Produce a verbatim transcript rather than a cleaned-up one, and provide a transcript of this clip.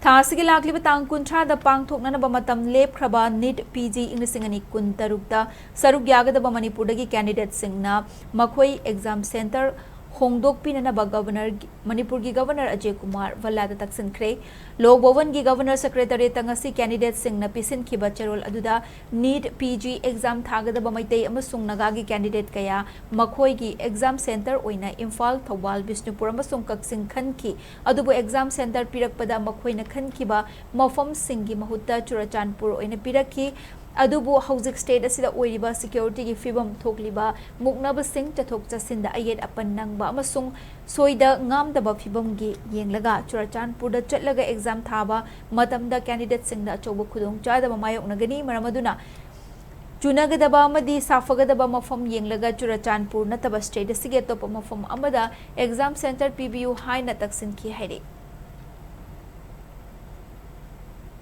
ꯊꯥ ꯑꯁꯤꯒꯤ ꯂꯥꯛꯂꯤꯕ ꯇꯥꯡ ꯀꯨꯟꯊ꯭ꯔꯥꯗ ꯄꯥꯡꯊꯣꯛꯅꯅꯕ ꯃꯇꯝ ꯂꯦꯞꯈ꯭ꯔꯕ ꯅꯤꯠ ꯄꯤ ꯖꯤ ꯏꯪ ꯂꯤꯁꯤꯡ ꯑꯅꯤ ꯀꯨꯟ ꯇꯔꯨꯛꯇ ꯁꯔꯨꯛ ꯌꯥꯒꯗꯕ ꯃꯅꯤꯄꯨꯔꯗꯒꯤ candidateꯁꯤꯡꯅ ꯃꯈꯣꯏ exam centre ꯍꯣꯡꯗꯣꯛꯄꯤꯅꯅꯕ Governor, ꯃꯅꯤꯄꯨꯔꯒꯤ Governor ꯑꯖꯌ ꯀꯨꯃꯥꯔ ꯚꯜꯂꯥꯗ ꯇꯛꯁꯤꯟꯈ꯭ꯔꯦ꯫ ꯂꯣꯛ ꯚꯋꯟꯒꯤ Governor Secretariatꯇ ꯉꯁꯤ candidateꯁꯤꯡꯅ ꯄꯤꯁꯤꯟꯈꯤꯕ ꯆꯦꯔꯣꯜ ꯑꯗꯨꯗ ꯅꯤꯠ ꯄꯤ ꯖꯤ exam ꯊꯥꯒꯗꯕ ꯃꯩꯇꯩ ꯑꯃꯁꯨꯡ ꯅꯥꯒꯥꯒꯤ candidate ꯀꯌꯥ ꯃꯈꯣꯏꯒꯤ exam centre ꯑꯣꯏꯅ ꯏꯝꯐꯥꯜ, ꯊꯧꯕꯥꯜ, ꯕꯤꯁꯅꯨꯄꯨꯔ ꯑꯃꯁꯨꯡ ꯀꯛꯆꯤꯡ ꯈꯟꯈꯤ꯫ ꯑꯗꯨꯕꯨ exam centre ꯄꯤꯔꯛꯄꯗ ꯃꯈꯣꯏꯅ ꯈꯟꯈꯤꯕ ꯃꯐꯝꯁꯤꯡꯒꯤ ꯃꯍꯨꯠꯇ ꯆꯨꯔꯆꯥꯟꯄꯨꯔ ꯑꯣꯏꯅ ꯄꯤꯔꯛꯈꯤ꯫ ꯑꯗꯨꯕꯨ ꯍꯧꯖꯤꯛ state ꯑꯁꯤꯗ ꯑꯣꯏꯔꯤꯕ securityꯒꯤ ꯐꯤꯕꯝ ꯊꯣꯛꯂꯤꯕ ꯃꯨꯛꯅꯕꯁꯤꯡ, ꯆꯠꯊꯣꯛ ꯆꯠꯁꯤꯟꯗ ꯑꯌꯦꯠ ꯑꯄꯟ ꯅꯪꯕ ꯑꯃꯁꯨꯡ ꯁꯣꯏꯗ ꯉꯥꯝꯗꯕ ꯐꯤꯕꯝꯒꯤ ꯌꯦꯡꯂꯒ ꯆꯨꯔꯆꯥꯟꯄꯨꯔꯗ ꯆꯠꯂꯒ exam ꯊꯥꯕ ꯃꯇꯝꯗ candidateꯁꯤꯡꯗ ꯑꯆꯧꯕ ꯈꯨꯗꯣꯡꯆꯥꯗꯕ ꯃꯥꯌꯣꯛꯅꯒꯅꯤ꯫ ꯃꯔꯝ ꯑꯗꯨꯅ ꯆꯨꯅꯒꯗꯕ ꯑꯃꯗꯤ ꯁꯥꯐꯒꯗꯕ ꯃꯐꯝ ꯌꯦꯡꯂꯒ ꯆꯨꯔꯆꯥꯟꯄꯨꯔ ꯅꯠꯇꯕ state ꯑꯁꯤꯒꯤ ꯑꯇꯣꯞꯄ ꯃꯐꯝ ꯑꯃꯗ exam centre ꯄꯤꯕꯤꯌꯨ ꯍꯥꯏꯅ ꯇꯛꯁꯤꯟꯈꯤ ꯍꯥꯏꯔꯤ꯫